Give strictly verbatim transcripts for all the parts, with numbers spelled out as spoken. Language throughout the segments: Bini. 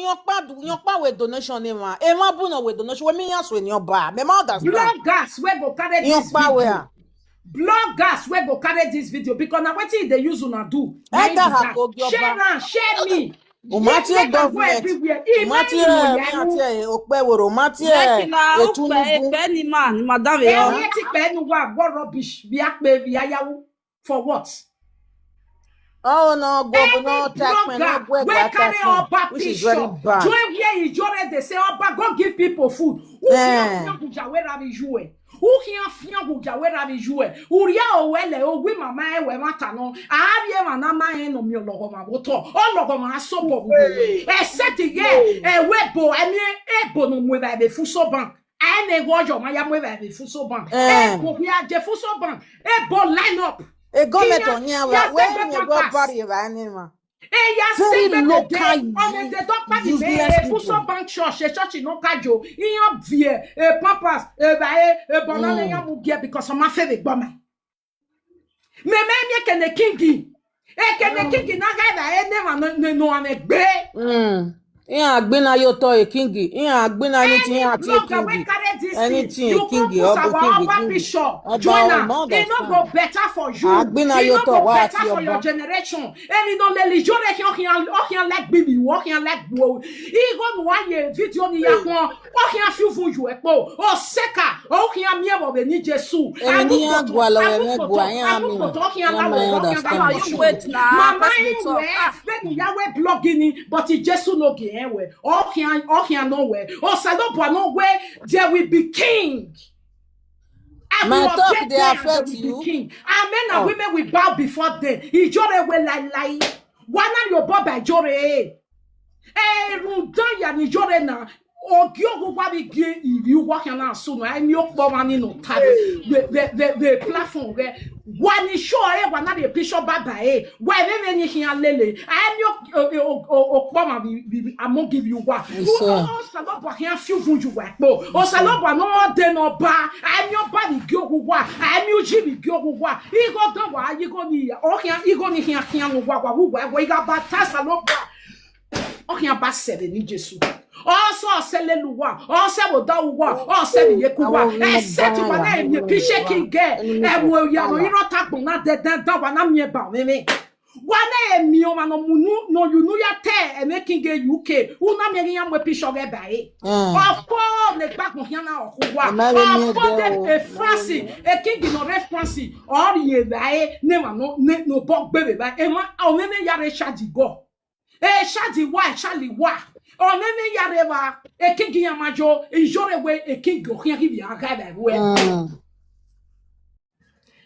Yọkpa du, yọkpa we donation ne emwa. Emwa bu nọ we donation. We mi yan sue ni ọba. Me ma understand. Bloggers wey go carry this video. Yọkpa we a. Bloggers wey go carry this video because na wetin e dey use una do. Na him be that. Share am, share me. U ma tie government. U ma tie, u ma tie okpẹ woro, u ma tie Tinubu. Ekpẹ ni ma, ni ma danmwehọ. Ẹ tie ekpẹ ni wa, what rubbish, vbe akpe, vbe ayawu. For what? Oh no, governor, take me no gwe gwa take me, which is very bad. Join where Ijore dey say, Oba, go give people food. Who can fian guja where ravi you? Who can fian guja where ravi you? Uria owele, owi mama ewe mata no. Ari emwa na ma eno mi olọghọmwa vbe otọ. Olọghọmwa asobọ vbe uwe. Except ye, ewe ebo, emi ebo no mu evba vbe Fuso Bank. Ene gho yo ma ya mu evba vbe Fuso Bank. Ebo hia je Fuso Bank. Ebo line up. E government ọnian wa, wẹ mi egbe ọba rri evba ne emwa. Eya se very low kind. Ọmọ ẹdẹ dọkpa ni me, useless people. Fuso Bank church, e church no ka jo. Iyan viẹ, e pampers, e ba e, e banana ya mu giẹ because ọma fẹ vbe gbọ ma. Me me miẹn ekene king. Ekene king na gha evba e ne emwa ne, ne, ne ọmwa gbe. Mm. Iran agbina ye otọ e king. Iran agbina anything, iran tie king. Anything e king, ọ bu king king. Join am. E no go better for you. Agbina ye otọ wa tie ọba. Generation. Emwi ne ọ lele Ijore khian, ọ khian, ọ khian like gbe ivbi, ọ khian like gbe. Igho ne uwa ye video ni ya khuan, ọ khian fi uvun yu ẹkpo. Osẹka, ọ khian miẹn vbe ọvbe ni Jesu. Emwi ne iran gualọ vbe ẹmwẹ gua, iran miẹn. Ọ khian la wẹ, ọ khian la wẹ. Mama, iran wẹ, vbene u ya wẹ blog ni, but Jesu no gie rẹn wẹ. Ọ khian, ọ khian nọ wẹ. Osanobua nọ wẹ, there will be king. I will object them and they will be king. Amen and women will bow before them. Ijore wẹ laelae. Wa na rhie obọ ba Ijore. Ẹ rhunmwuda ya ne Ijore na, ogie oghugha vbe gie ivbi uwa khian na sunu, a i miẹn ọkpọmwa ni nọ tare vbe, vbe, vbe, vbe platform ghẹ. Wa ni sure ẹre wa na rhie picture baba ẹre, wa ẹmwẹ ni khian lele, a i miẹn o-, o-, o-, o-, ọkpọmwa vbe, vbe, vbe among ivbi uwa. Osanobua khian fi uvun yu uwa ẹkpo. Osanobua ne ọ de ne ọba, a i miẹn ọba vbe gie oghugha, a i miẹn uyi vbe gie oghugha. Igho dan wa, igho ni ya, ọ khian, igho ni khian khian ne uwa, wa wu uwa ẹvbo, I gha ba ta Osanobua. Ọ khian ba sẹ vbe ni Jesu. Ọ sẹ, ọ sẹ lele uwa, ọ sẹ vbe odaro uwa, ọ sẹ vbe iyeke uwa. Except wa na miẹn picture king ẹ, ẹvbo ya ro irọ ta agbọn na dẹdẹ dan wa na miẹn ba mwẹ mwẹ. Wa na miẹn ọmwa ne ọ mu unu, ne ọ ye unu ya ta ẹmwẹ king U K, u na miẹn ghi iran mu picture ghẹ ba ẹre. Ọfo ne gbe agbọn khian na ọ khu uwa. Ọfo de e France, e king ne ọ rre France, ọ rhie evba ẹre ne emwa ne, ne, ne obọ gbe vbe evba. Emwa, ọ mwẹ mwẹ ya rre charge gọ. E charge wa, e charge wa. Ọ mwẹ mwẹ ya rre evba, e king iran ma yo, Ijore wẹ e king ọ khian ghi vbe a gha evba ruẹ.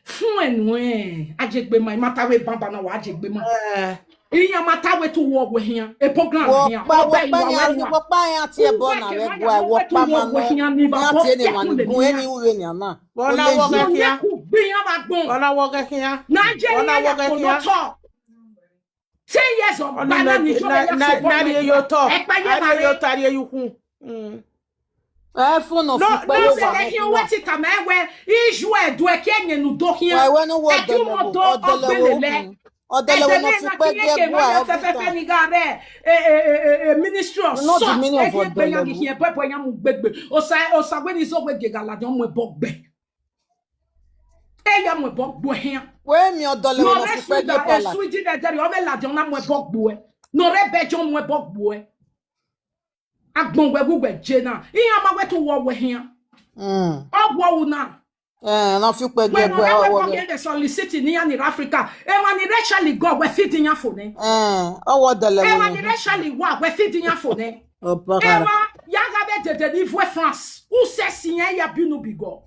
Fuẹn nuẹn, a je gbe ma, I ma ta wẹ banbanna wa, a je gbe ma. Iran ma ta wẹ te uwọ wẹ khian, e program khian. Wọkpa, wọkpa iran tie ẹbọ na vbe ẹguae, wọkpa ma nọ, iran tie ne emwa ni gun emwi ru vbe nian na. Vbọ na wọ ghẹ khian? Ku gbe iran vbe agbọn. Vbọ na wọ ghẹ khian? Nigeria ya kpọlọ otọ. Ten years of banana ni Ijore ya sẹ obọ na rhie ye otọ. Ẹkpa ye ma rhie ye otọ, a rhie ye ukhun. Ẹ fun nọ fi ukpẹ ye wa. Nọ sẹ khian wẹ tita ma wẹ, Israel do ẹki ẹyẹn ne u do khian. Wa wẹ ne uwẹ ọdẹlẹ vbe, ọdẹlẹ vbe ukhun. Ọdẹlẹ vbe nọ fi ukpẹ gie ẹguae every time. Fẹfẹfẹ ni gha rre, e, e, e, e, e, ministry of salt. You know the meaning of ọdẹlẹ vbe? Ẹgbẹ ya ghi khian ẹbọ, ẹbọ ya mu gbegbe. Osa, osa wẹ ni zọ wẹ gie gha ladian mu ẹbọ gbe. E ya mu ẹbọ gbe khian. Wẹ miẹn ọdẹlẹ vbe nọ fi ukpẹ gie palace. Sweden, Sweden ẹdẹrriọ, ọ vbe ladian na mu ẹbọ gbe. Ne ọ rre Belgium mu ẹbọ gbe. Agbọn wẹ wu wẹ je na, iran ma wẹ te uwọ wẹ khian. Mm. Ọ wọ u na. Eh, na fi ukpẹ gie ẹguae, ọ wọ ghẹ. Wẹ solicit ne iran ni rre Africa. Emwa ni rre Charlie gọ, wẹ feed iran fo nẹ. Eh, ọ wọ dẹlẹ. Emwa ni rre Charlie wa, wẹ feed iran fo nẹ. Emwa ya gha vbe dede ni vwe France. U sẹ si iran ya bi unu bi gọ.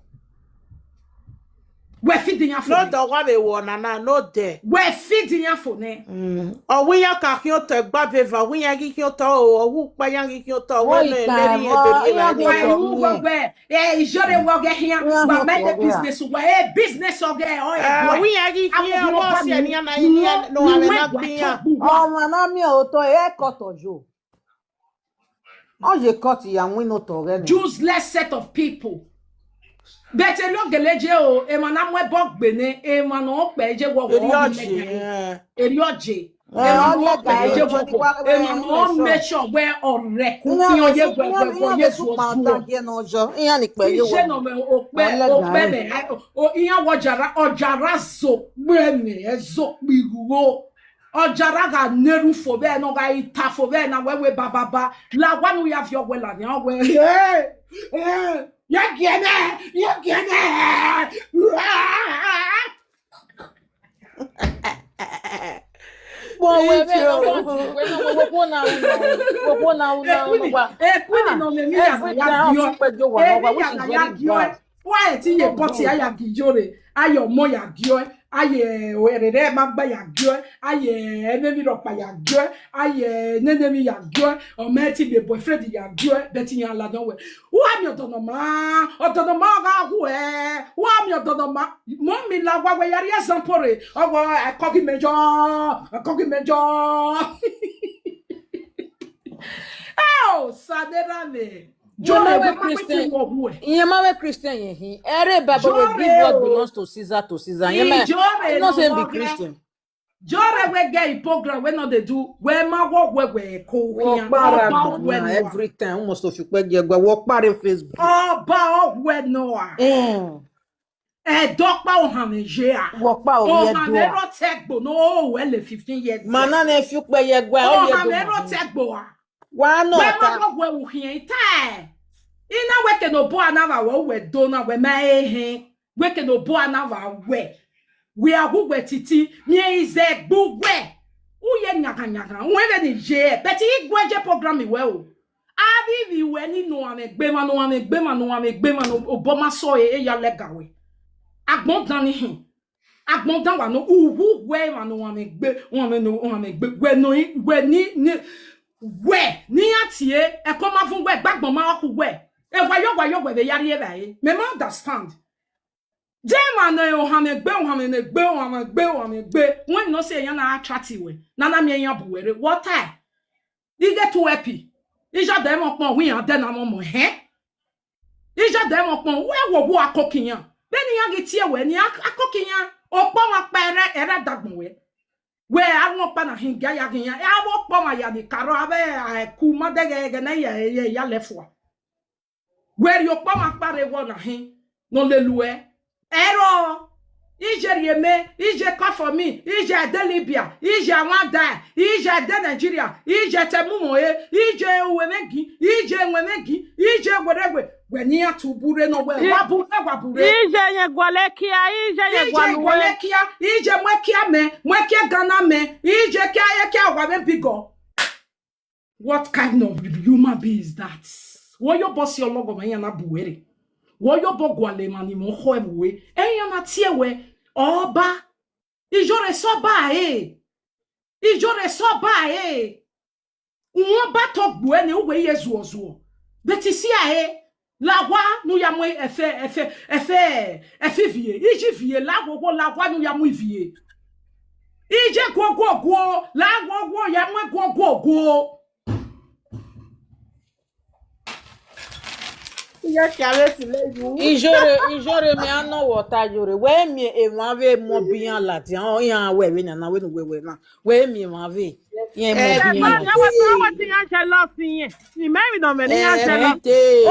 Wẹ feed iran fo nẹ. No dẹ ọgua vbe wọ nana, no dẹ. Wẹ feed iran fo nẹ. Mm. Ọ wẹ iran ka khian otọ ẹgba veva, ọ wẹ iran ghi khian otọ o, ọ wẹ ukpa iran ghi khian otọ, ọ wẹ ne, ne iran deri iran. Wẹ ru wẹ, wẹ, eh, Ijore wẹ ọghe khian, wa ma de business, wẹ, eh, business ọghe, ọ, eh, wẹ iran ghi khian, wẹ ọsẹ nian na, iran no ave na gbe iran. Ọmwa na miẹn otọ, e cut yo. Ọ ye cut ya winna otọ ghẹ nẹ. Useless set of people. But erriọ gele je o, emwa na mu ẹbọ gbe nẹ, emwa ne ọ kpẹ je wọ wọ. Erriọ je, eh. Erriọ je. Ẹ, ọ lẹga ẹ, ye ọjọ ni wa, emwa ne ọ make sure wẹ ọ rẹkun, iran iran ye wẹ wẹ wẹ ye su osu. Iran ni kpẹ ye wẹ. Iṣẹ nọ mẹ okpẹ, okpẹ mẹ, iran wọ jara, ọ jara zo kpe mẹ, ẹ zo kpe igho. Ọ jara gha ne erhunmwu fo vbe ẹre ne ọ gha i ta fo vbe ẹre na wẹ wẹ bababa. La wa ne u ya viọ wẹ ladian wẹ. Ya gie nẹ, ya gie nẹ. But we be no want to, we no, we won't now, we won't now, we won't now, we won't now. Ekuni, ekuni no me mi ya ya dio. Every time I think we do one, every time I ya dio. Why ti ye pọti a ya gi yo re? Aye ọmọ ya dio, aye erere ma gba ya dio, aye enemi rọkpa ya dio, aye enemi ya dio, ọmọ ti be boyfriend ya dio, but iran la dọn wẹ. Wa mi ọdọ nọ ma, ọdọ nọ ma gha hu ẹ. Wa mi ọdọ nọ ma, mọ mi la wa wẹ ya ri example re. Ọwọ ẹkọ ghi mẹ jọ, ẹkọ ghi mẹ jọ. Ẹ o, Sadera mẹ. Jọ ma wẹ Christian. Iran ma wẹ Christian yẹn hin. Ẹre Bible will give what belongs to Caesar to Caesar. Iran ma, I no say be Christian. Jọ re we get a program we no dey do. We ma wo we we ko khian. Ọba wẹ no every time. Almost of you pẹ gẹ gba. Wo kpare Facebook. Ọba wẹ no a. Mm. Ẹdọkpa ohanmwẹ ye a. Wo kpa o ye do. Ohanmwẹ ro te gbo no o wẹ le fifteen years. Mana ne fi ukpe ye gba o ye do. Ohanmwẹ ro te gbo a. Wa no ta. Wa ma wo we u khian ta. Ina wẹ ke no bo ana wa wo we do na we ma e hin. Wẹ ke no bo ana wa wẹ. Wẹ a wu wẹ titi, miẹn izẹ gbu wẹ. U ye nyaghan nyaghan, wẹ vbe ni ye, but I gu ẹje program wẹ o. A vbe ivbi wẹ ni ne ohanmwẹ gbe emwa, ne ohanmwẹ gbe emwa, ne ohanmwẹ gbe emwa, ne obọ ma sọ ẹre, e ya lẹga wẹ. Agbọn dan ni hin. Agbọn dan wa nọ, uwu wẹ emwa ne ohanmwẹ gbe, ohanmwẹ ne ohanmwẹ gbe, wẹ nọ, wẹ ni, ni, wẹ ne iran tie, ẹko ma vun wẹ, gbagbọn ma khu wẹ. Ewa yo, wa yo, wẹ vbe ya rrie evbare. Mẹ ma understand. De emwa ne ohanmwẹ gbe, ohanmwẹ ne gbe, ohanmwẹ gbe, ohanmwẹ gbe. Wẹ nọ si iran na attract wẹ, na na miẹn iran bu wẹ rre. What time? I get too happy. Iye ọdẹ mwẹ ọkpọn, wẹ iran dẹ na mwẹ ọmọ, hẹn? Iye ọdẹ mwẹ ọkpọn, wẹ wo wo akoko iran. Vbene iran ghi tie wẹ, ne iran akoko iran, ọkpọ ọmwa ọkpa ẹre, ẹre dagbọn wẹ. Wẹ arhuọnkpa na hin gie a ya ghe iran, avbe ọkpọ ọmwa ya ni karọ, avbe a ku ma dẹghẹ ẹghẹ ne ya, ya, ya lẹ fua. Wẹ rhie ọkpọ ọmwa ọkpa rre vbọ na hin, ne ọ lele uẹ. Ẹro, iye rhie mẹ, iye call for me, iye a de Libya, iye a wan da, iye a de Nigeria, iye te mu mwẹ ọre, iye uwẹ mwẹ gi, iye ẹwẹn mwẹ gi, iye werriegbe, wẹ ne iran tu bu rre nọ wẹ, wa bu rre, wa bu rre. Iye yẹn gualọ kia, iye yẹn gualọ kia, iye mu ẹkia mẹ, mu ẹkia Ghana mẹ, iye kia, ẹkia wa mwẹ bigọ. What kind of human being is that? Wẹ ọ yobọ si ọlọghọmwa iran na bu uwẹ rre. Wẹ ọ yobọ gualọ emwa ni mwẹ ọkhọ ẹvbo ue. Iran na tie wẹ, ọba, iyore sẹ ọba ẹre. Iyore sẹ ọba ẹre. Uwẹ ọba tọ gbuẹ ne uwẹ ye zuọ zuọ. But isi a ẹre, la owa ne u ya mu ẹfe, ẹfe, ẹfe, ẹfe ivie, iye ivie, la owa, la owa ne u ya mu ivie. Iye guoguoguo, la owa ya mu guoguoguo. Iye kia vbe tile yu. Iyore, iyore mẹ a nọ wẹ ọta yore. Wẹ miẹn emwa vbe mọ bian ladian, ọ iran wẹ vbe nana wẹ ne uwẹ wẹ na. Wẹ miẹn emwa vbe. Iran mọ bian ladian. Wẹ ti iran jealous iyẹn. Imẹ emwi nọ mẹ ne iran jealous.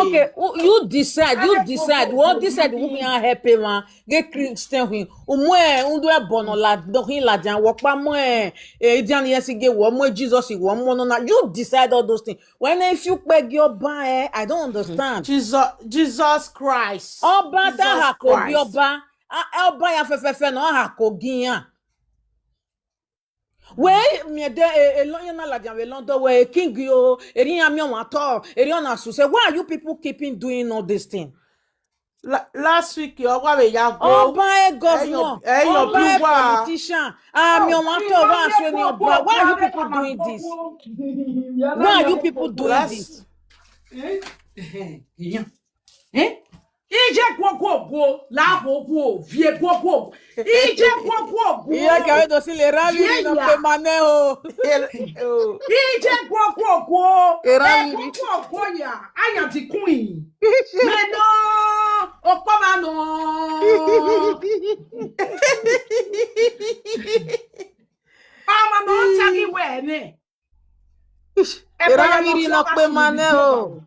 Okay, you decide, you decide. Wẹ decide who can help emwa. Ghe Christian hin, u mu udu ẹbọ nọ la, nọ khin ladian, wẹ ọkpa mu, eh, Idian ni ẹsi ghe, wẹ mu Jesus, wẹ mu ọnọna. You decide all those things. Wẹ ne I fi ukpe gie ọba, eh, I don't understand. Jesus, Jesus Christ. Ọba ta ha ko gie ọba, a, ọba ya fẹfẹfẹ nọ, a ha ko gie iran. Wẹ miẹn de, e, e, Lon-, iran na ladian vbe London, wẹ e king o, erriọ iran miẹn ọmwa otọ, erriọ na suse. Why are you people keeping doing all this thing? La-, last week, ọ wa vbe ya go. Ọba e governor, ẹ yọ, ẹ yọ ọba e politician, a miẹn ọmwa otọ, wa sue ni ọba. Why are you people doing this? Why are you people doing this? Eh? Eh? Iye guoguoguo, la guoguo, viẹ guoguo. Iye guoguoguo. Iye kẹrẹ do si le ra mi ni nọ pe ma nẹ o. Iye guoguoguo, e guoguoguo ya, a ya di kun. Mẹ nọ, ọkpọ ma nọ. Ọmọ Ọ ta ghi wẹ ẹmwẹ. Ish, Ẹbọ erha ya vbe no rhie ne ọ kpe ma nẹ o.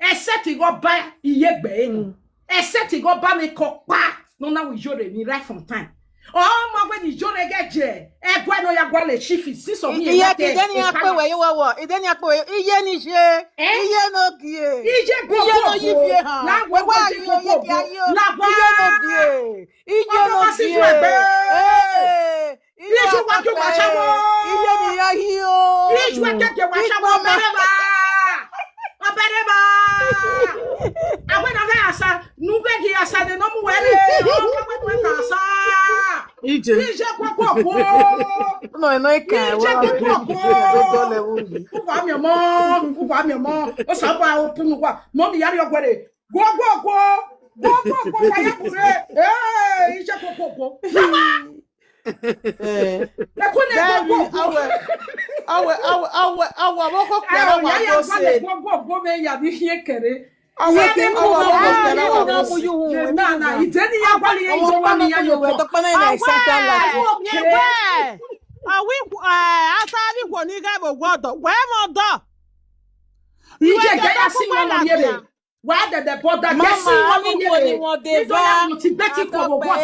Except igho ba iye egbe ẹre. Except igho ba ne kọkpa ne ọ na wẹ iyore ni right from time. Ọ ma wẹ ne iyore ghẹ je, ẹguae ne ọ ya gualọ chief, since of me, iye, ide ni a kpe wẹ ye wọwọ, ide ni a kpe wẹ, iye ni je, iye no gie, iye no yi vie ha, na wẹ wa yo ye gie yo, iye no gie, iye no gie. Ee, Iju wa ke wa shawo. Iye ni ya hi o. Iju wa ke ke wa shawo, ọbẹrẹ ba. Ọbẹrẹ ba. Awe na gha asa, nu vbe ghi asa de no mu wẹ re. Ọ ka wẹ ka asa. Ije. Ije kpokpokpo. No, no, ika. Ije kpokpokpo. Uwa mi ọmọ, uwa mi ọmọ. Osa ba opunu wa. Mọ mi ya rri ọguẹre. Guoguoguo, guoguoguo, wa ya bure. Ee, ije guoguoguo. Shawa. Eh. Ẹkun ne guoguoguo. Awe, awe, awe, awe, awe, abo ko kpẹ na wa ya ya go se. Guoguoguo me ya bi hiẹ kẹre. Awe, awe, awe, awe, awe, awe. Na, na, ide ni ya gualọ ye, ọmọ ndo wa ni ya yo. Tọkpẹ na ina example like. Awe, awe. Awi, eh, asa ni khuo ni ghẹ vbe owa ọdọ. Wẹ mọ ọdọ. Ije gẹ ya si wọn nọ yere. Wa dẹdẹ bọda gẹ si wọn nọ yere. Ido ya motivate ikhuo vbe owa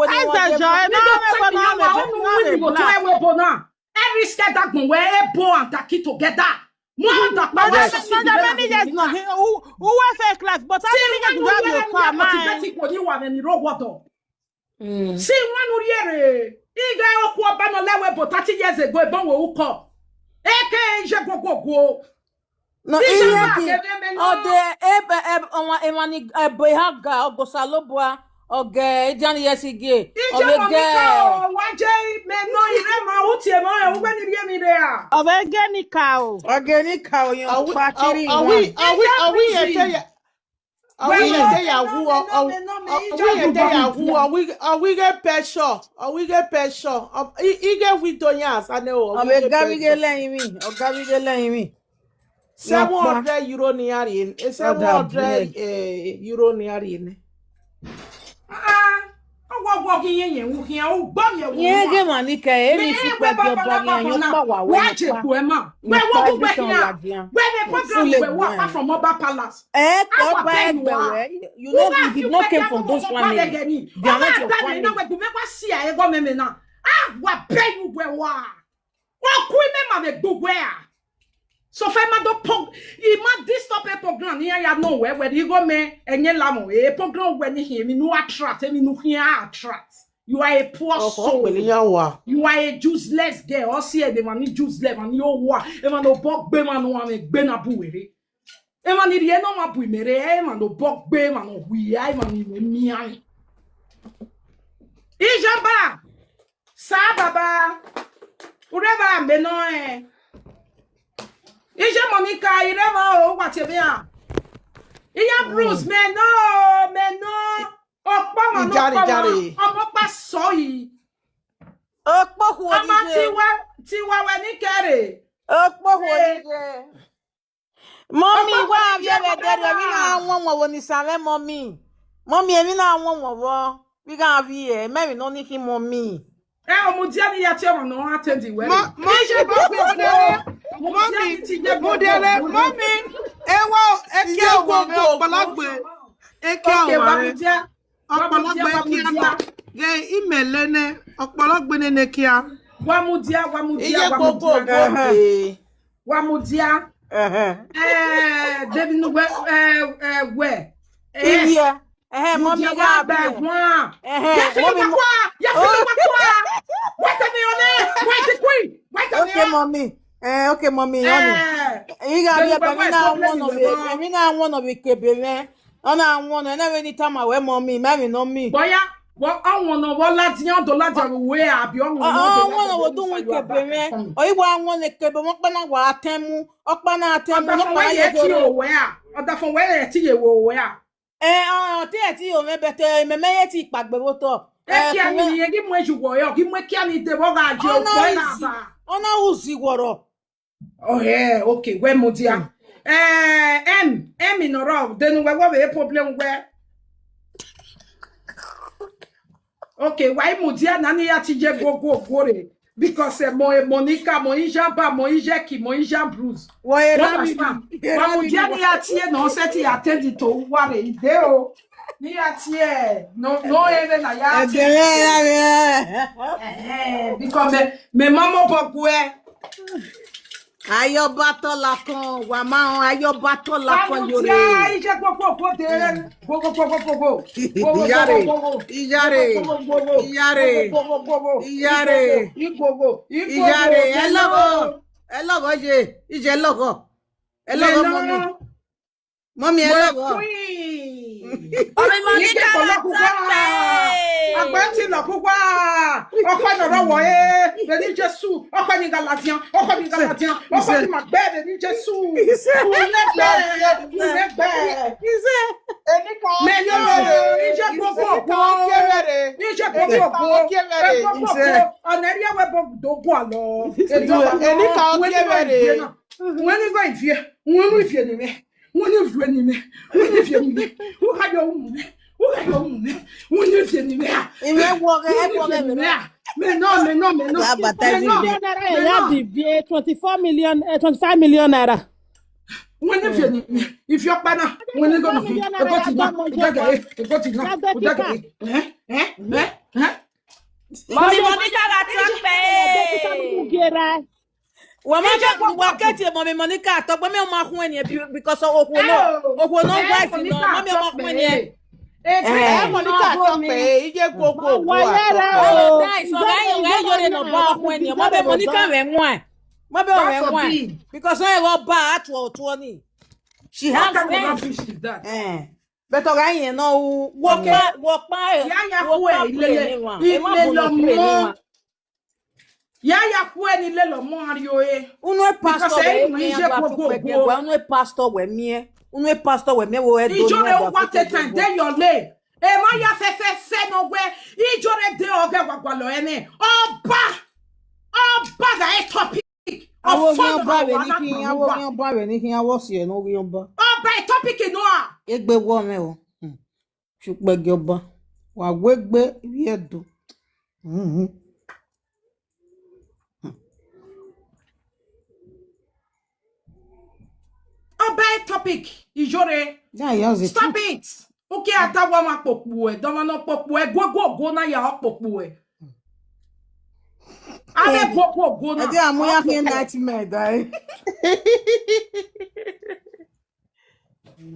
ọdọ. Ẹzẹ jọ ẹ na mẹ kọ na mẹ bọ na mẹ bla. Unu win ni moto ẹwe bo na. Every scared agbọn wẹ ebo and Taki together. Mo da pa wa so si many years now. Who who was first class, but I didn't get to have your car, man. Motivate ikhuo ni wa vbe ni ro owa ọdọ. Mm. Si wan u rhie rre, ighẹ okhuo ọba nọ lẹ wẹ ebo thirty years ago, ebo wẹ ukọ. Eke ije guoguoguo. No, ije iye ma ki, kẹdẹ mẹ nọ. Ọdẹ ebe, ebe, ọmwa, emwa ni, ebe ha ga, ọgọ Osanobua, ọgẹ Edian Iyesi gie, ije ọvbe mọ gẹ. Nika o, wa je mẹ nọ, ire ma utie mọ, ẹ, uwẹ ni rhie emwi rre a. Ọvbe gẹ Nika o. Ọgẹ Nika o, yan ọkpa kiri wan. Are we, are we, are we here to ya? Are we here to ya wu, are we here to ya wu, are we, are we get pressure? Are we get pressure? Ighẹ window yan asa nẹ o, are we get pressure? Ọvbe ga vbe ighẹ lẹrinmwi, ọ ga vbe ighẹ lẹrinmwi. Seven hundred euro ne iran rhie, seven hundred, eh, euro ne iran rhie nẹ. Ah, ọwọwọ ghi yẹn yẹn, u khian, u gbọ yẹn, u yẹn ghe emwa ni kẹ, emwi fi kpẹ gie ọba ni, ayọn kpa wa wẹ wa je kpo ẹ ma. Wẹ wo gu wẹ khian. Wẹ vbe program wẹ wa apart from Oba Palace. Eh, Oba ẹgbẹ wẹ, you know, you did not came from those family. They are not your family. Wẹ gu mẹ wa si a ẹghọ mẹ mẹ na. Ah, wa bẹ yu wẹ wa. Wa ku imẹ ma vbe gbe uwẹ a. So fẹ ma do pog, I ma disturb e program ne iran ya nọ wẹ, wẹ rhie igho mẹ, ẹyẹn lamọ, e program wẹ ni khin, emwi ne u attract, emwi ne u khian attract. You are a poor soul. You are a useless girl. Ọ si ẹdẹ emwa ni useless, emwa ni owa, emwa ne obọ gbe, emwa ne ọmwa gbe na bu wẹ rre. Emwa ni rhie ne ọmwa bu imẹ rre, emwa ne obọ gbe, emwa ne ọ wia, emwa ni mwẹ miẹn. Ijọba, sa baba, u rre evba mẹ nọ ẹn. Iye Monica, I rre evba o, wa tie mẹ a. Iya Bruce, mẹ nọ o, mẹ nọ. Ọkpa ọmwa ne ọkpa ọmwa, ọmọ ọkpa sọ yi. Okpokhuo ọmọ dije. Tiwa, tiwa wẹ ni kẹre. Okpokhuo dije. Mọmi, wa vbiẹ vbe ẹdẹrriọ, emwi na wọn wọn vbe Onisan mwẹ, mọmi. Mọmi, emwi na wọn wọn vbọ. Vbe I gha vbiẹ, mẹ emwi nọ ni khin, mọmi. Ẹ, ọ mudia ni ya tie ọmwa ne ọ attend wẹ. Mọmi, mudia ni ti ye mudia, mọmi. Ẹ wa, eke ọmwa mwẹ ọkpọlọgbe. Eke ọmwa mwẹ. Ọkpọlọgbe kia na. Ghe imẹ lẹ nẹ, ọkpọlọgbe nene kia. Wa mudia, wa mudia, wa mudia. Wa mudia. Ẹhẹn. Eh, David, no, wẹ, eh, eh, wẹ. Eh, Iyẹ. Ẹhẹn, mọmi, mudia wa gba ẹguan. Ẹhẹn, ya fi mọmi, wa kua, ya fi wa kua. Wait a minute, wait a minute. Okay, mọmi. Eh, okay, mọmi, honey. Eh, I gha vbiẹ, but emwi na wọn nọ vbe, emwi na wọn nọ vbe ikebe mwẹ. Ọ na wọn nọ, ẹna vbe ni tama wẹ, mọmi, ma emwi nọ mi. Bọya, wọ, ọ wọn nọ, wọ ladian, do ladian vbe uwe a, abi ọ wọn nọ, ọ wọn nọ, wọ do wọn ikebe mwẹ. Ọ i wa wọn nọ ikebe mwẹ, ọkpa na wa tẹn mu, ọkpa na tẹn mu, ọkpa na ye ti ro wẹ a. Ọdafọn wẹ ye ti ye wo wẹ a. Eh, ọ, ọ te ye ti yo mwẹ, but, eh, mẹ, mẹ ye ti kpagbe vbe otọ. Eh, ekia ni, khuẹ. Ẹ ghi mu eju wọ, ọ ghi mu ekia ni de vbọ gha je ọ na okpọ na easy, ba. Ọ na uzi wọrọ. Oh, yeah, okay, wẹ mudia. Eh, em, em, in ọrọ, then wẹ, wẹ, wẹ problem wẹ. Okay, wa i mudia na ni ya ti ye guo, guo, guo re. Because eh, mo Monica, mo Ijamba, mo Ijeki, mo Ijambrus. Wọ era mi, understand? Wa era mi, mudia ni ya tie nonsense, ya attend to uwa re ide o. Ni ya tie no no ere na ya tie. Ẹdẹrẹ ya rẹ. Eh, because me me mama bọ gue. Ayọba tọ lakọn, wa ma họn ayọba tọ lakọn yore. Ije gbogbo gbode. Gbogbo gbogbo gbogbo. Iyare, iyare, iyare, iyare, iyare. Ẹ lọghọ, ẹ lọghọ ye, ije ẹ lọghọ, ẹ lọghọ mọmi, mọmi ẹ lọghọ. Ọmọ Monica wa tọpẹ. Agbẹnti lọ kugba. Ọkọ ni ọrọ wọ e, vbe ni Jesu, ọkọ ni Galatian, ọkọ ni Galatian, ọkọ ni ma gbe vbe ni Jesu. Unegbe, unegbe. Mẹ ni ije gbogbo, ije gbogbo, ije gbogbo. Ọna erriọ wẹ bo do gualọ. Enika ọ gie vbe rre. Wẹ ni gọ ivie, wẹ ni ivie ni mẹ. Wẹ ni ivie ni mẹ, wẹ ni ivie ni mẹ. Who had your woman? Who had your woman? Wẹ ni ivie ni mẹ. Ìwé wọghẹ, ẹ wọghẹ mi. Mẹ nọ, mẹ nọ, mẹ nọ. Ya bata mẹ nọ, ivie. Mẹ nọ. Ya di bie twenty-four million, eh, twenty-five million naira. Wẹ ni ivie ni mẹ. Ivie ọkpa na, wẹ ni gọ nọ. Ego ti na, udagẹ, ego ti na, udagẹ. Eh, eh, eh, eh. Mọmi Monica gha tọpẹ. Wẹ ma jẹ wa ke tie Mọmi Monica tọpẹ, mẹ ọ ma khuẹn ni because okhuo nọ, okhuo nọ wa si nọ, mọmi ọ ma khuẹn ni. Eh, Monica tọpẹ, ije gbogbo gbogbo. Guys, ọ gha yọrẹ nọ ba khuẹn ni, mọmi Monica vbe wan. Mọmi ọ vbe wan. Because ọ gha ba a tuọ otuọ ni. She has friends. Eh. But ọ gha yẹn nọ ru, wọ kpa, wọ kpa, ya ya wọ kpa khuẹ ilele, ilele ọmọ. Ya ya khuẹ ni lele ọmọ a rrie ọre. Unu e pastor wẹ miẹn, unu e pastor wẹ miẹn, unu e pastor wẹ miẹn wo ẹdọ. Ijọre uwa te tan de yọ le. Emwa ya fẹfẹ sẹ nọ wẹ, Ijọre de ọghẹ wa gualọ ẹmwẹ. Ọba, ọba gha e topic. Avbe oghian ọba vbe ni khin, avbe oghian ọba vbe ni khin, avbe ọsiẹ ne oghian ọba. Ọba e topic nọ a? Egbe wọ mwẹ o. Hmm. Sukpẹgi ọba, wa wegbe ivbi Ẹdo. Mhm. Ọba e topic, Ijọre. Stop it. Uki ata wa ma kpokpo ẹ, dọmwa nọ kpokpo ẹ, guoguoguo na ya ọ kpokpo ẹ. Avbe guoguoguo na. Ẹdẹ a mu ya khian nightmare da e.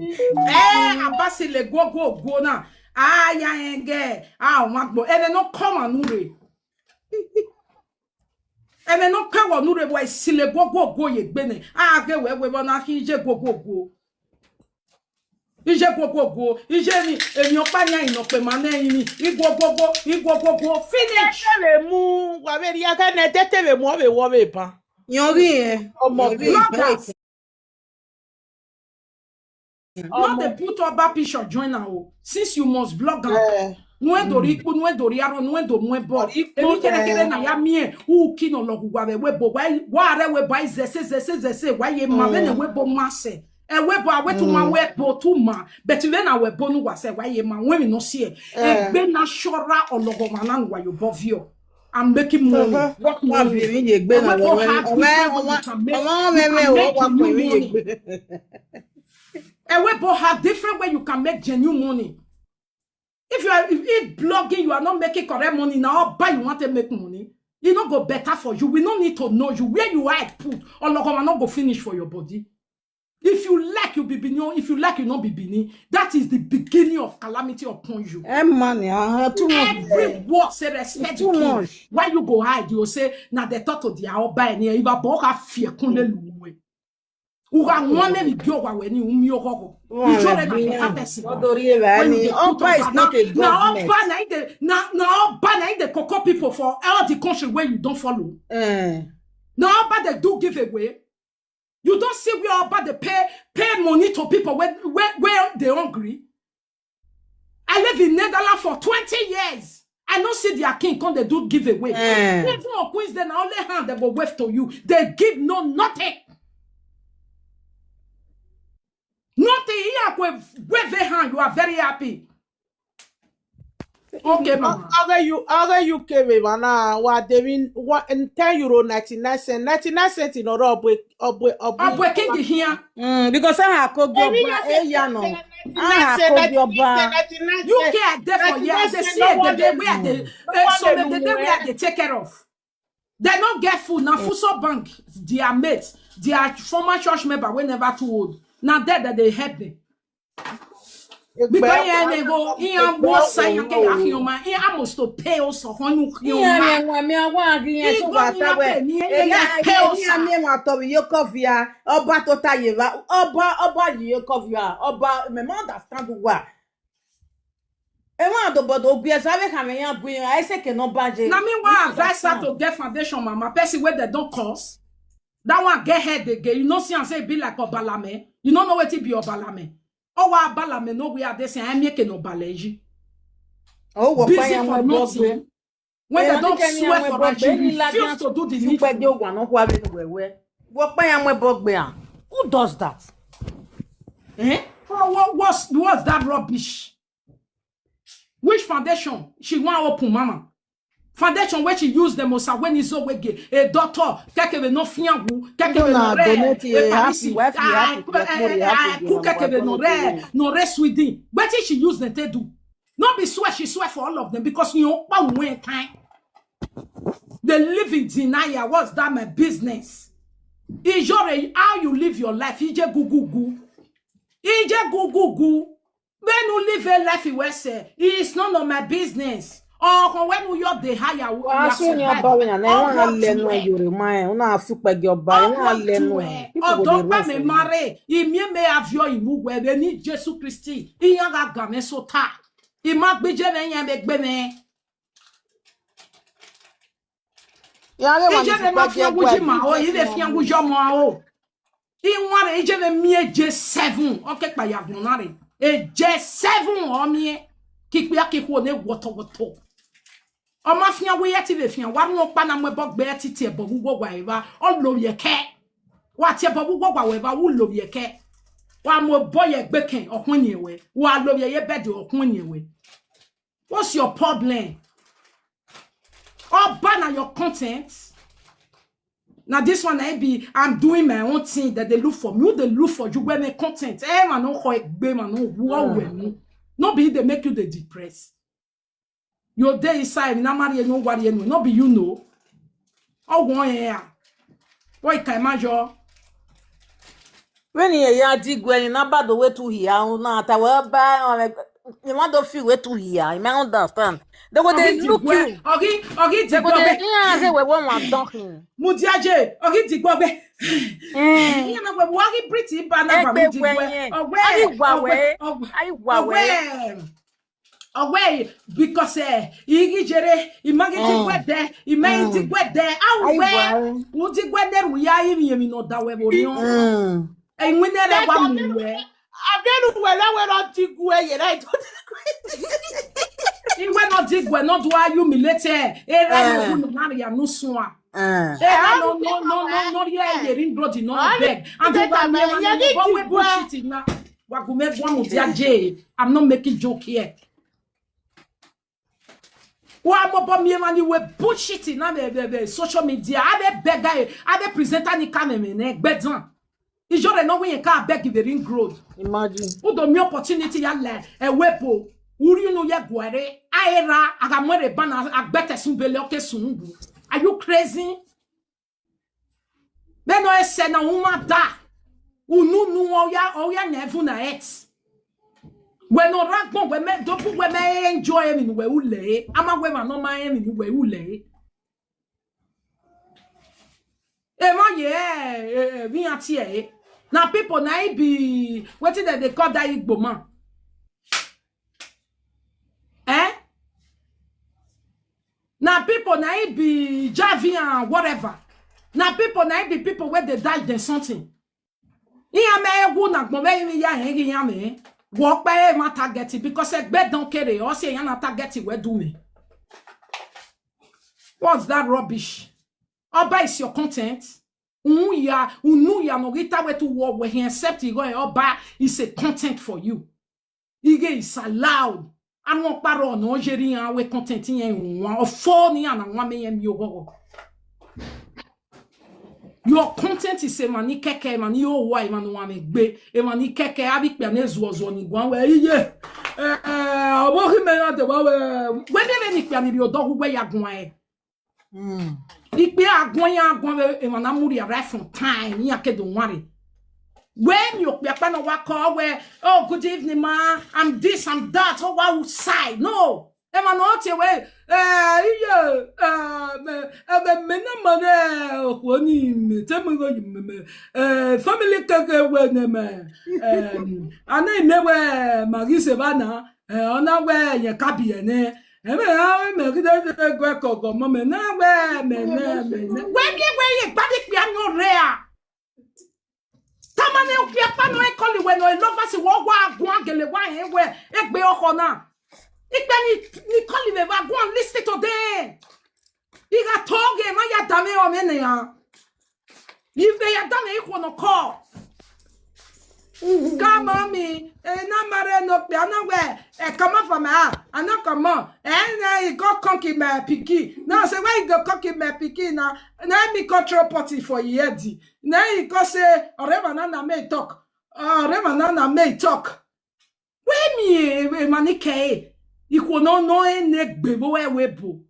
Eh, a ba sile guoguoguo na. A ya rẹn gẹ, a wan gbo. Ẹmwẹ ne ọ kọ ọmwa nu rre. Ẹmwẹ ne ọ kọ ẹvbo nu rre, wa sile guoguoguo ye egbe nẹ. A ghe wẹ wẹ vbọ na khin ije guoguoguo. Ije guoguoguo, ije ni, emwi ọkpa yan inọ kpe ma nẹ rin ni. Iguoguoguo, iguoguoguo, finish. Tete vbe mu, wa vbe rhie aghẹ nẹ, tete vbe mu, ọ vbe wọ vbe ban. Yọn ghi rẹn. Ọmọ ghi rẹn. Not dey put Oba picture join am o. Since you must blog am. Eh. Nuẹn do rhie ikpu, nuẹn do rhie arrọ, nuẹn do mu ẹbọ. Emwi kẹrẹkẹrẹ na ya miẹn, u ki nọ lọghe uwa vbe ẹvbo ebo, wa, wa rre ẹvbo ebo, a i zẹse, zẹse, zẹse, wa ye ma, vbene ẹvbo ebo ma sẹ. Ẹvbo ebo, a wẹ te u ma wẹ ẹbo te u ma, but vbene a wẹ ẹbo ne uwa sẹ, wa ye ma, wẹ emwi ne ọ si ẹ. Eh. Egbe na shọra ọlọghọmwa na ne uwa ye obọ viọ. I'm making money. Uh-huh. What money? Wa viọ emwi ye egbe na, ẹvbo ebo ha different way you can make, you can make new money. Ẹvbo ebo ha different way you can make genuine money. If you are, if, if blogging, you are not making correct money, na Oba you want to make money. E no go better for you. We no need to know you. Where you hide put, ọlọghọmwa no go finish for your body. If you like, you be Benin. If you like, you no be Benin. That is the beginning of calamity upon you. Eh, man, yeah, too much. Every word say respect the king. It's too much. Why you go hide? You say, na the thought of the Oba and here, if a boy have fear, kunle luwe. U gha wan mẹ vbe gie owa wẹ ni u miẹn oghọghọ. Ijọre na better person. When you dey put Oba, na Oba na him dey, na, na Oba na him dey koko people for all the country where you don follow. Eh. Na Oba dey do giveaway. You don see where Oba dey pay, pay money to people wey, wey, wey dey hungry? I live in Netherlands for twenty years. I no see their king come dey do giveaway. Eh. Even on Queen's Day, na only hand dem go wave to you. They give no nothing. Nothing. Here, go wave a hand. You are very happy. Okay, mama. Ọghe U- ọghe U K vbe emwa na, wa de vbe wa- ten euro ninety-nine cent. Ninety-nine cent nọ rre ọbue ọbue ọbue. Ọbue king khian. Mm, because aha ko gbe ọba, eya nọ. Aha ko gbe ọba. U K are there for years. They see a dede where they, eh, so the dede where they take care of. They no get food. Na Fuso Bank, their mate, their former church member wey never too old. Na there that they help them. Because iran nego, iran wo sa iran ke ya khian ọma, iran must to pay us ọkhọn nu khian ọma. Iran rẹn wọn mi awa ghi iran tun wa ta wẹ. Iran pay us. Iran miẹn wọn tọ vbe iyeke ọvia, ọba tota ye evba, ọba ọba ye iyeke ọvia, ọba mẹ ma understand uwa. Emwa dobọdo ogie ẹzọ avbe khama iran bu iran, ẹ sẹ ke ne ọ ba ye. Na me wan advise her to get foundation, mama, person wey dem don curse. That one get head again. You no see am say e be like Obalame. You no know wetin be Obalame. Ọ wa Obalame no we are dey say, I make an Obalẹ yi. Oh, wo pa ya mo bo gbe. Busy for nothing. When they don't swear for right, she refuse to do the needful. Who does that? Eh? What, what, what's, what's that rubbish? Which foundation she wan open, mama? Foundation wey she use dem osa wey ni zo wege, a doctor, kekebe no fian wu, kekebe no re, a Paris, a ku kekebe no re, no re Sweden. Wetin she use dem take do? No be swear she swear for all of them because you kpa wen time. They live in denial. What's that my business? Ijore, how you live your life? Ije gugugu. Ije gugugu. When you live a life you say, it's none of my business. Or when you your the higher. Wa su ni ọba wẹ na, na wa lẹ nu yore ma, una fi kpẹgi ọba, na lẹ nu. Ọdọ gba me mare, imie me avio imu wẹ vbe ni Jesu Kristi, iyan gha ga mwẹ sota. I ma gbije mwẹ, iran vbe gbe mwẹ. Ije vbe ma fian wuji ma o, i vbe fian wuji ọmọ a o. I wanre ije vbe miẹn eje seven, ọ ke kpa ya agbọn na rre. Eje seven ọ miẹn, ke ikpia ke ikhuo ne wọtọwọtọ. Ọ ma fian wẹ irẹn ti vbe fian, wa rhunmwuda ọkpa na mu ẹbọ gbe, irẹn ti tie ẹbọ vbe uwu owa evba, ọ lovbiẹ kẹ. Wa tie ẹbọ vbe uwu owa wẹ evba, u lovbiẹ kẹ. Wa mu obọ ye egbe kẹn, ọ khuẹnniẹn wẹ. Wa lovbiẹ ye bed, ọ khuẹnniẹn wẹ. What's your problem? Ọba na your content. Now this one I be, I'm doing my own thing that they look for me. Who they look for you when they content? Eh, man, no kho egbe, man, no wo we no. No be they make you the depressed. You dey inside, na marry no worry no. No be you know. Oh, one here. Boy, can imagine. When he ya dig when na bad way to here, na ta we ba, you want to feel way to here. I may understand. They go they look you. Ogi, ogi, they go they, yeah, they were one one talking. Mudiaje, ogi, dig go be. Eh. You know, we walking pretty, but na ba mudigwe. Awẹ, awẹ, awẹ. Ọwẹ, because, eh, ighi jere, i ma ghi di guẹdẹ, i ma ghi di guẹdẹ, awẹ, u di guẹdẹ ru ya ivbi emwi ne ọ da wẹ vbe orhiọn. Iwinna rẹ wa mu wẹ. Avbe ne uwẹ rẹ wẹ rọ di guẹ ye ra i do di guẹ. Iwẹ nọ di guẹ, nọ do a humiliate, erha ne u na ria ne u suan. Erha no, no, no, no, no, ye ye ring road, no beg. And you are me, you are me, but we bullshit now. Wa gu mẹ gua mu dia je. I'm not making joke here. Wa mobọ miẹn emwa ni wẹ bullshit na vbe, vbe, vbe social media. A vbe beggar, a vbe presenter ni ka mwẹ mwẹ nẹ, gbedan. Ijore nọ wẹ irẹn ka beg vbe ring road. Imagine. U do miẹn opportunity ya lẹ, ẹwẹ ebo. U rhie unu ye guare. A erha, a gha mu ẹre ba na, a gbẹtẹ sun bele, ọ ke sun ugbo. Are you crazy? Vbene ọ sẹ na, u ma da. Unu nu ọ ya, ọ ya na ẹvun na ẹt. Wẹ ne ọ rre agbọn, wẹ mẹ, do bu wẹ mẹ enjoy emwi ne uwẹ ru lẹ re. A ma wẹ emwa ne ọ ma rẹn emwi ne uwẹ ru lẹ re. Emwa ye, eh, eh, vbe iran tie ẹre. Na people na i be, wetin dem dey call that Igbo man? Eh? Na people na i be Javi and whatever. Na people na i be people wey dey dash dem something. Iran mẹ wu na agbọn vbe emwi ya rẹn ghi iran mwẹ. Wẹ ọkpa ẹre ma target because ẹgbẹdọn kere, ọ si iran na target wẹ du mwẹ. What's that rubbish? Ọba is your content. Unu ya, unu ya ne ọ ghi ta wẹ te u wọ wẹ hin, except igho ọba is a content for you. Ighe is allowed. Amẹ ọkpa rrọọ ne ọ ye rre iran wẹ content iran wan, ọfo ne iran na wan mẹ iran miẹn oghọghọ. Your content is emwa ni kẹkẹ, emwa ni howa, emwa ne uwa mwẹ egbe, emwa ni kẹkẹ, avbe ikpia ne zuọzuọ ni guan wẹ iye. Eh, eh, ọvbokhan mẹ na deba wẹ, wẹ miẹn vbene ikpia ni rhie odọ hu wẹ ya guan ẹre. Mm. Ikpia guan ya guan vbe emwa na mu rhia right from time, iran ke do wanre. Wẹ miẹn okpia ọkpa ne ọ wa call wẹ, "Oh, good evening, ma. I'm this, I'm that." Ọ wa outside. No. Emwa ne ọ tie wẹ, eh, iye, eh, mẹ, eh, mẹ, mẹ na ma rẹ okhuo ni mẹ, te mu igho yi mẹ, mẹ, eh, family keke wẹ ne mẹ, eh, a na mẹ wẹ ma ghi se evba na, eh, ọ na wẹ yẹn ka biẹ nẹ. Ẹmwẹ ra mẹ ghi de gu ẹko gọ ọmọ mẹ na wẹ mẹ nẹ, mẹ nẹ. Wẹ miẹn wẹ ye gba vbe ikpia nọ rre a? Tama ne okpia ọkpa nọ e call wẹ nọ, e lovers wẹ ọ wa guan gele wa rẹn wẹ egbe ọkhọ na. Ikpia ni, ni call vbe evba, go and listen to them. I gha to ghe ma ya danmwẹ ọmọ nian. I vbe ya danmwẹ ikhuo nọ call. Come on me, eh, na ma rre ne okpia na wẹ, eh, come on for my house, I no come on. Eh, na he go come kill my pikin. No, say why he go come kill my pikin na? Na me control party for your head. Na he go say, "Ọrẹmwa na na me talk. Ọrẹmwa na na me talk." Wẹ miẹn emwa ni kẹre, ikhuo nọ nọ ẹre ne egbe vbe ẹvbo ebo.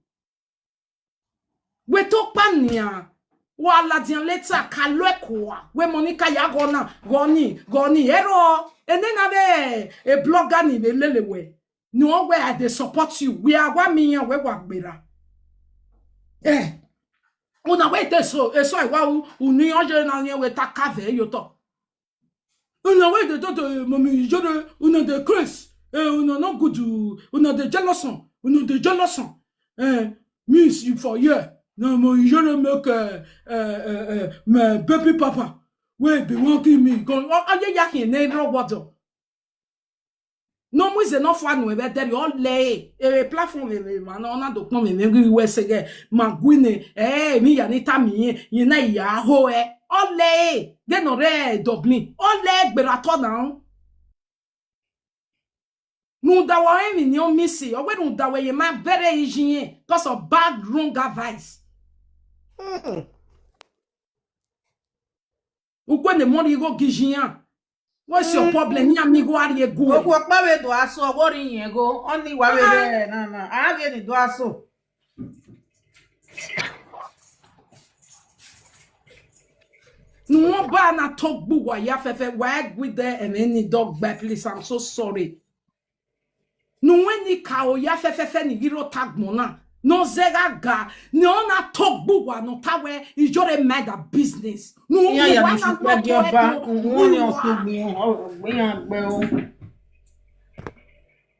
Wẹ to kpa nian, wa ladian later, ka lo ẹko ua. Wẹ Monica ya ghọ na, ghọ ni, ghọ ni. Ẹro, enena vbe e blogger ni vbe lele wẹ. Ne ọ wẹ I dey support you. Wẹ a wa miẹn iran wẹ wa gberra. Eh. Una wẹ te so, eso ẹwa u, unu iran ye na rẹn wẹ ta ka vẹ ye otọ. Una wẹ de dodo, mọmi Iyore, una dey craze. Eh, una no good, una dey jealous am, una dey jealous am. Eh, me is for here. Na mọmi Iyore make, eh, eh, eh, eh, my baby papa. Wey be wan kill me. Go, ọ, ọ ye ya khian ne rọ wọdọ. Ne ọ mu ize ne ọ fua nuẹn vbe ẹdẹrriọ, ọ lẹ ẹre, ere platform vbe emwa ne ọ na do kpọnmwẹ mwẹ ghi wẹ sẹ ghẹ, ma gu nẹ, ẹ, emwi ya ni tama irẹn, irẹn na ya ho ẹ, ọ lẹ ẹre, de ne ọ rre Dublin, ọ lẹ ẹre gberra otọ na ru. Rhunmwuda wa rẹn emwi ne ọ miss, ọ wẹ rhunmwuda wẹ ye ma bẹrẹ iye irẹn, because of bad wrong advice. Mm-mm. Ugbẹn ne mọ rhie igho gi iye iran. What's your problem? Iran miẹn igho a rhie gu ẹ. Okhuo ọkpa vbe do aso, ọghe ọ rhie iyẹn igho, ọ ni wa vbe rẹ na na. A ghe ni do aso. Ne uwẹ ọba na to gbe uwa ya fẹfẹ, wa gu ẹdẹ ẹmwẹ ni dọ gbe, please, I'm so sorry. Ne uwẹ ni ka ro ya fẹfẹfẹ ni ghi rre ota agbọn na, ne ọ zẹ gha ga, ne ọ na to gbe uwa ne ọ ta wẹ, Iyore mind her business. Ne uwẹ ya wa ni na sukpẹ lọtọ ọba, ẹdẹ uwẹ ni ọ to gbe, ọ gbe iran gbe o.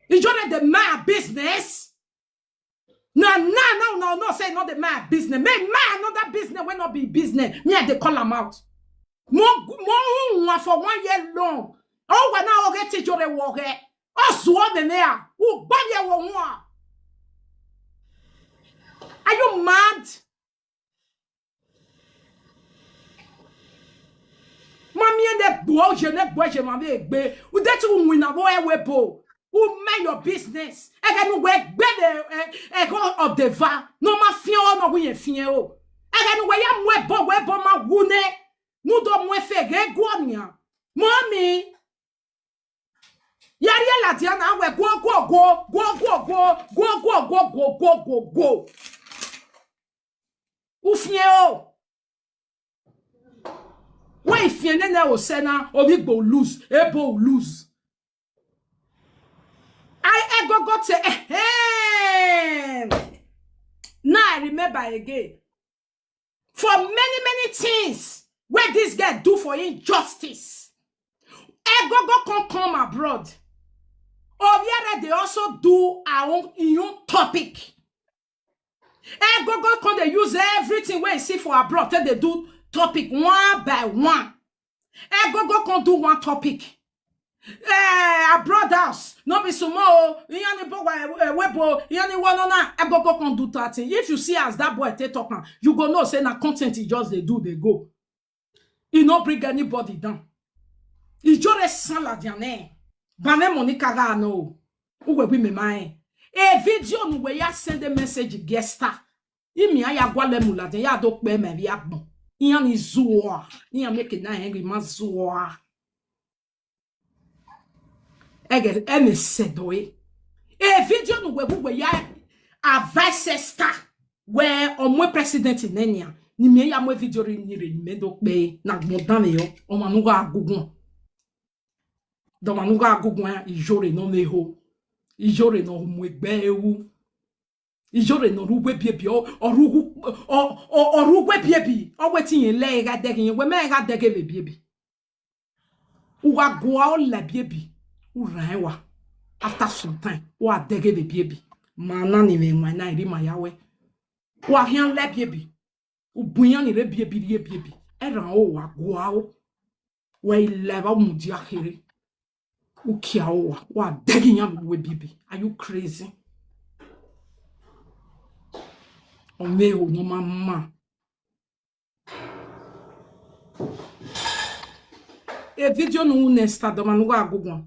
Iyore dey mind her business. Na, na, na, una know say e no dey mind her business. Me mind another business wey no be business. Me, I dey call am out. Mo, mo run wan for one year long. Ọ wẹ na ọghe te Iyore wọ ọghẹ. Ọ zuọ mẹ mẹ a. U gba ye wo wan. Are you mad? Ma miẹn ne gbuẹ oye ne gbuẹ ye ma vbe egbe. U de te u winna vbe ẹvbo ebo. U mind your business. Ẹghẹ ne uwẹ gbe vbe, eh, ẹghẹ ọdeva, ne ọ ma fiẹn ọ, ne ọ wẹ irẹn fiẹn o. Ẹghẹ ne uwẹ ya mu ẹbọ, wẹ ẹbọ ma wu nẹ, ne u do mu ẹfe ghe guọ nian. Mọmi, ya rhie ladian na wẹ guo, guo, guo, guo, guo, guo, guo, guo, guo, guo, guo, guo, guo. U fiẹn o. Wẹ i fiẹn nene osẹ na, ovbi igbo u lose, ebo u lose. I Egogo te, ehem. Now I remember again. For many, many things wey this girl do for injustice, Egogo come come abroad. Oviere dey also do her own, im own topic. Egogo come dey use everything wey e see for abroad take dey do topic one by one. Egogo come do one topic. Eh, abroad house, no be small o. Iran ni bo wa, eh, webo, iran ni wa no na. Egogo come do thirteen. If you see as that boy take talk am, you go know say na content he just dey do, dey go. He no bring anybody down. Ijore san ladian nẹ. Banẹ Monica gha nọ o. Uwẹ wẹ imẹ ma rẹn. E video ne uwẹ ya send message gie Esther. Imian ya gualọ mu ladian, ya do kpẹ ma vbe agbọn. Iran ni zuọ, iran make na rẹn ghi ma zuọ. Ẹghẹ ẹmwẹ sẹ dọe. E video ne uwẹ gu wẹ ya advice Esther, wẹ ọ mu president nẹ nian, ne imẹ ya mu video rre ni rre ne imẹ do kpẹ na gbọn danmwehọ, ọmwa ne u gha guguan. Dọmwa ne u gha guguan, iyore ne ọ vbe ho. Iyore ne ọ mu egbe ẹre ru. Iyore ne ọ rre uwu ebiebi, ọ, ọ rre uwu, ọ, ọ, ọ rre uwu ebiebi, ọ wẹ te irẹn lẹ ẹre gha dẹghe irẹn, wẹ mẹ gha dẹghe vbe ebiebi. U gha gua ọ la ebiebi, u rhan ẹn wa. After some time, u gha dẹghe vbe ebiebi. Ma na ni mwẹ ẹwaẹn na, erha ima ya wẹ. U gha khian la ebiebi. U bu iran ni rre ebiebi, rrie ebiebi. Ẹran ro wa gua ro. Wẹ i la evba, u mudia kherhe. U kia ro wa, wa dẹghe iran vbe uwu ebiebi. Are you crazy? Ọ mwẹ eho ne ọ ma ma. E video ne u ru ne Esther, dọmwa ne u gha guguan.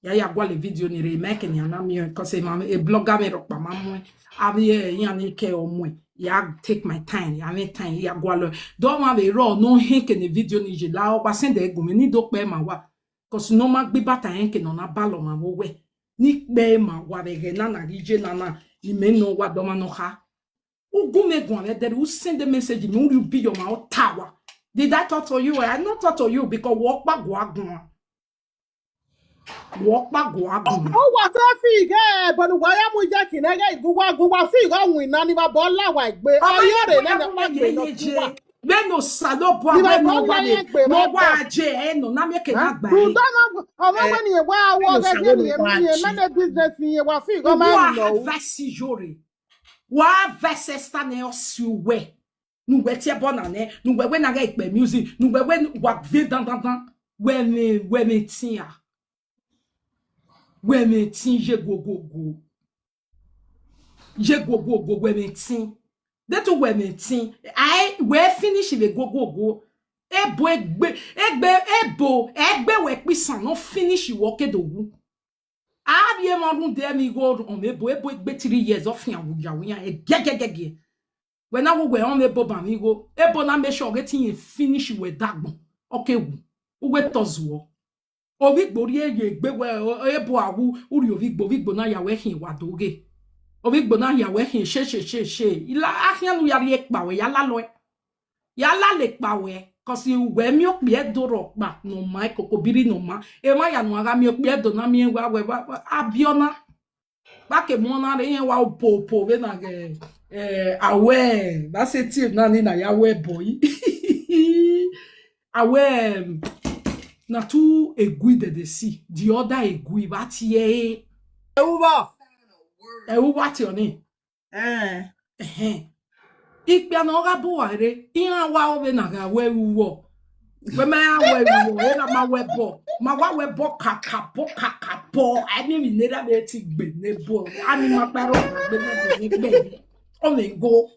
Ya ya gualọ video ni rre, mẹ ke nian na miẹn, cause emwa, e blogger mwẹ rhọkpa ma muẹn. Avbe iran ni ke ọ muẹn, ya take my time, ya mwẹ time, ya gualọ. Dọmwa vbe rrọọ ne ọ hẹn ke ne video ni ye la, ọ gba send ẹre gu mwẹ, ne I do kpẹ ma uwa. Cause ne ọ ma gbe ibata rẹn ke ne ọ na balọ ọmwa vbe owẹ. Ne I kpẹ ma uwa vbe ẹghẹ na na ghi ye na na, imẹ nọ uwa dọmwa nọ kha. U gu mwẹ guan vbe ẹdẹrriọ, u send message mẹ, u rhie ubi ye ọmwa, ọ ta uwa. Did I talk to you? I not talk to you because wẹ ọkpa gua guan. Wẹ ọkpa gua guan. Uwa te fi ighe ẹbọ ne uwa ya mu iye khin ẹghẹ iguwa guwa fi ighe winna ni vbe abọ la wa egbe. Ọ ye rre nene ọkpa gbe nọ tuwa. Vbene Osanobua wẹ ne ọ wa ye ẹre nọ, na miẹn ke na gba ẹre. Rhunmwuda ọmọ wẹ ni wa wo ghe ni, emẹ ne business ni wa fi ighe ọmwa ni nọ. Wa vẹ si iyore. Wa vẹ si Esther ne ọ si uwẹ. Ne uwẹ tie ẹbọ na nẹ, ne uwẹ wẹ na ghẹ kpẹ music, ne uwẹ wẹ wa viẹ dandandan. Wẹ mwẹ, wẹ mwẹ tin a. Wẹ mwẹ tin ye gogogo. Ye gogogo, wẹ mwẹ tin. Detu wẹ mwẹ tin. Ai, wẹ finish vbe gogogo. Ebo egbe, egbe, ebo, egbe wẹ kpisan nọ finish wẹ ọ ke do wu. A vbiẹ emwa rhunmwuda emwi igho ọmọ ebo, ebo egbe three years, ọ fian wu ya wu yan, ẹgiẹgiẹgiẹgiẹ. Wẹ na wo wẹ ọmọ ebo ban mwẹ igho, ebo na make sure ghe te irẹn finish wẹ dagbọn, ọ ke wu, uwẹ tọ zuọ. Ovbi igbo rhie ye egbe wẹ, ebo a wu, u rhie ovbi igbo, ovbi igbo na ya wẹ khian wa do ghe. Ovbi igbo na ya wẹ khian she, she, she, she. I la, a khian ne u ya rhie kpa wẹ, ya lalọe. Ya lale kpa wẹ, cause uwẹ miẹn okpia Ẹdo rhọkpa ne ọ ma, koko biri ne ọ ma. Emwa ya ne uwa gha miẹn okpia Ẹdo na miẹn wa wẹ, wa, wa, abiọna. Gba ke mu ọna rre, irẹn wa opo opo vbe na ghẹ, eh, awẹ, vbe a sẹ tie na ni na ya wẹ boy. Awẹ, em, na tu egui dede si, the other egui, vbe a tie ẹre. Ẹvbo uwa. Ẹvbo uwa tie ọni. Ẹn. Ẹhẹn. Ikpia ne ọ gha bu uwa rre, iran wa ro vbene a gha wẹ vbe uwọ. Wẹ ma ya wẹ vbe uwọ, erha ma wẹ bọ. Ma wa wẹ bọ kakabọ, kakabọ. A miẹn emwi ne erha vbe te gbe ne bọ. A ni ma kpa rọ gbe ne bọ ne gbe. Ọ mwẹ go.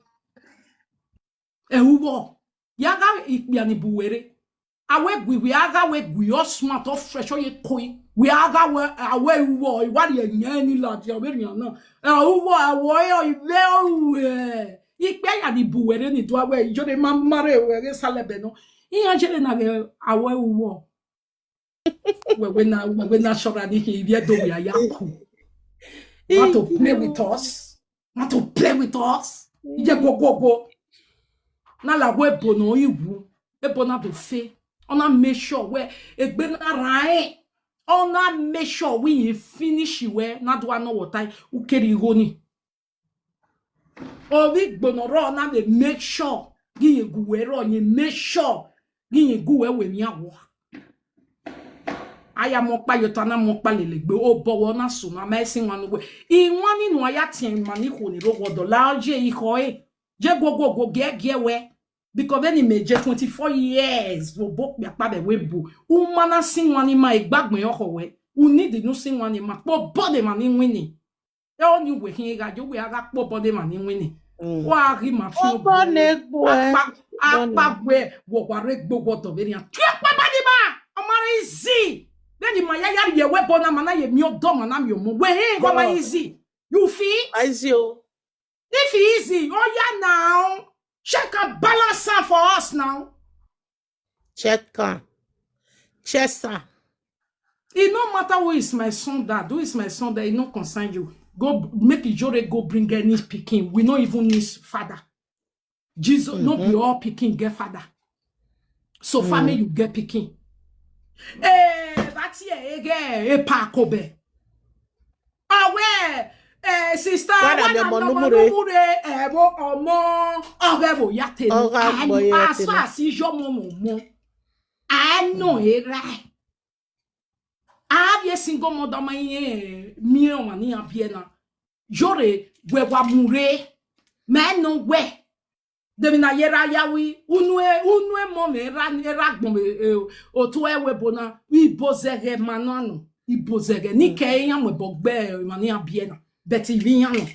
Ẹvbo uwa. Ya gha ikpia ni bu uwẹ rre. A wẹ gui, wẹ a gha wẹ gui, ọ smart, ọ fresh, ọ ye koi. Wẹ a gha wẹ, a wẹ uwọ, I wa rhie ẹyẹn ni ladian vbe rhian na. Ẹ, uwọ, a wọ ẹ, ivẹ ru ẹ. Ikpia ya ni bu uwẹ rre ni do a wẹ, iyore ma ma rre wẹ ghe salẹbẹ nọ. Iran jere na ghẹ a wẹ uwọ. Wẹ wẹ na, wẹ wẹ na shọra ni khin, ivbi Ẹdo wẹ a ya ku. Want to play with us? Want to play with us? Ye gogogo. Na la wẹ ebo ne ọ i wu, ebo na do fe. Ọ na make sure wẹ egbe na rran ẹn. Ọ na make sure wẹ irẹn finish wẹ, na do a nọ wẹ ọta, u kere igho ni. Ovbi igbo ne ọ rrọọ na vbe make sure ghi irẹn gu wẹ rrọọ, irẹn make sure ghi irẹn gu wẹ wẹ emwi awọ. A ya mu ọkpa ye otọ, a na mu ọkpa lele egbe, obọ wẹ ọ na sunu, a ma i si iwan ne uwẹ. Iwan ni ne uwa ya tiẹn ima ni khuo ni rre owa ọdọ, la ọ ye ikhọ ẹre. Je gogogo giẹgiẹ wẹ. Because vbene imẹ je twenty-four years vbe obọ okpia kpa vbe ẹvbo ebo, u ma na si iwan ni ima, egbe agbọn ọkhọ wẹ. U need ne u si iwan ni ima, kpe obọ ne emwa ni winna. Ẹ, ọni uwẹ khian gha ye, uwẹ a gha kpe obọ ne emwa ni winna. Mm. Wa ghi ma fian obọ ne egbe. Akpa, obọ ne akpa wẹ, wẹ wa rre egbe owa ọdọ vbe rhian. Tie ọkpa ba ni ima, ọ ma rre easy. Vbene Ma ya ya rhie ẹvbo na, ma na ye miẹn ọdọ, ma na miẹn ọmọ. Wẹ hẹ, ọ ma easy. You fit? Easy o. If e easy, oh yeah now. Check and balance am for us now. Check am. Check am. It no matter who is my son dad, who is my son dad, it no concern you. Go make Ijore go bring any pikin. We no even need father. Jesus, no be all pikin get father. So far, make you get pikin. Eh, that here, again, a park over. Awe, eh, sister, Why na why me na ọmọ no no mu mu re? Mu re, eh, bo ọmọ, ọghẹ vbe ya te Ọ gha gbọ ye te as far as iye ọmọ mu mu. A no era. A vbe single mother ma ye miẹn ọmwa ne iran biẹ na. Ijore wẹ wa mu re. Mẹ nọ wẹ. Devbi na ye ra ya wi, unu e, unu emọ mwẹ ra, ra gbọn vbe, eh, otu ẹvbo ebo na, ibo zẹghẹ ma na nọ, ibo zẹghẹ, ne I ke iran mu ẹbọ gbe emwa ne iran biẹ na, but ivbi iran nọ.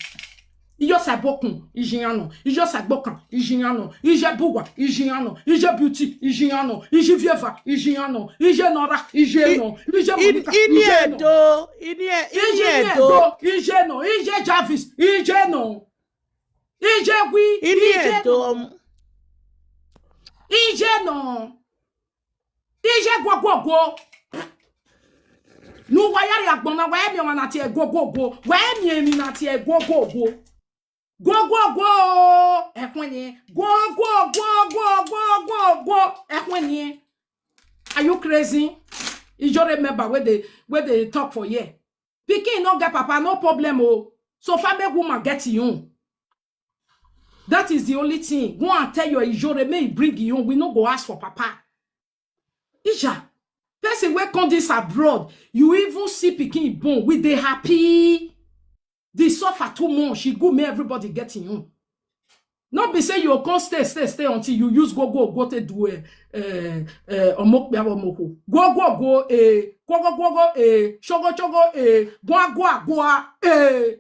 Iye Osagbokun, iji iran nọ, iye Osagbokan, iji iran nọ, iye Buwa, iji iran nọ, iye Beauty, iji iran nọ, iye Vieva, iji iran nọ, iye Nora, iji nọ, iye Monica, Ini ije nọ. Edo, ini e, ini Ije Edo. Edo, ije nọ, iye Jarvis, ije nọ. Ije wi, Ini ije Edo. Nọ. Ije nọ. Ije guoguoguo. Ne uwa ya rrie agbọn na, wa i miẹn ọmwa na tie guoguoguo. Wa i miẹn emwi na tie guoguoguo. Guoguoguo. Ẹkhuẹn ni. Guoguoguo, guoguoguo, guoguo. Ẹkhuẹn ni. Are you crazy? Ijore member wey dey, wey dey talk for here. Pikin no get papa, no problem o. So far make woman get e own. That is the only thing. Go and tell your Ijore, may he bring e own. We no go ask for papa. Ija, person wey come this abroad, you even see pikin born, we dey happy. The suffer too much. E good make everybody get e own. No be say you come stay, stay, stay until you use guoguoguo te do, eh, eh, eh, ọmọ okpia vbe ọmọ okhuo. Guoguoguo, eh, guoguoguo, eh, shogoshogo, eh, guaguagua, eh.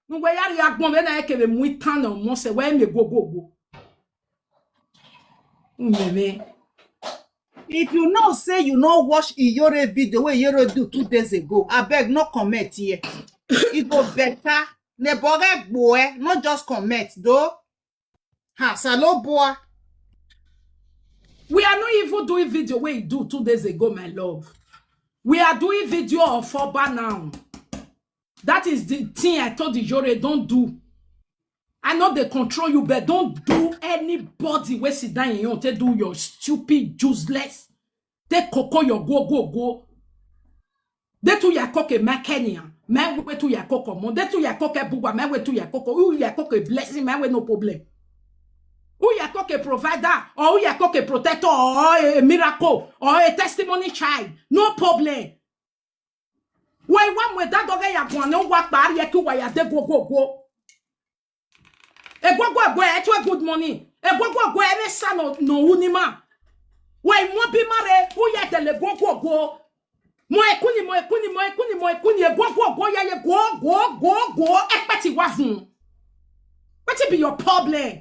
Ne uwẹ ya rrie agbọn vbe na, e kevbe mu itan ne ọmọ sẹ, wẹ miẹn guoguoguo. Mẹmẹ. If you know say you no watch Iyore video wey Iyore do two days ago, abeg no comment here. E go better. Nebọghẹ gboe, no just comment though. Ha, Salobua. We are not even doing video wey he do two days ago, my love. We are doing video of Oba now. That is the thing I told Ijore don't do. I know they control you, but don't do anybody wey sit down in your take do your stupid, useless, take koko your guoguoguo. They too ya coke my Kenya, my way to ya coke mo. They too ya coke Buwa, my way to ya coke. Who ya coke blessing, my way no problem. Who ya coke provider, or who ya coke protector, or a miracle, or a testimony child, no problem. Wẹ i wa mu ẹdadọghẹ ya guan ne uwa kpa rrie ke uwa ya de guoguoguo. Eguoguoguo ẹ tue good morning. Eguoguoguo ẹ vbe sa nọ, nọ ru ni ma. Wẹ i mu obi ma rre, u ya dẹlẹ eguoguoguo. Mo ekuni, mo ekuni, mo ekuni, mo ekuni, eguoguoguo ya ye guo, guo, guo, guo, ẹkpẹti wa vun. Wetin be your problem?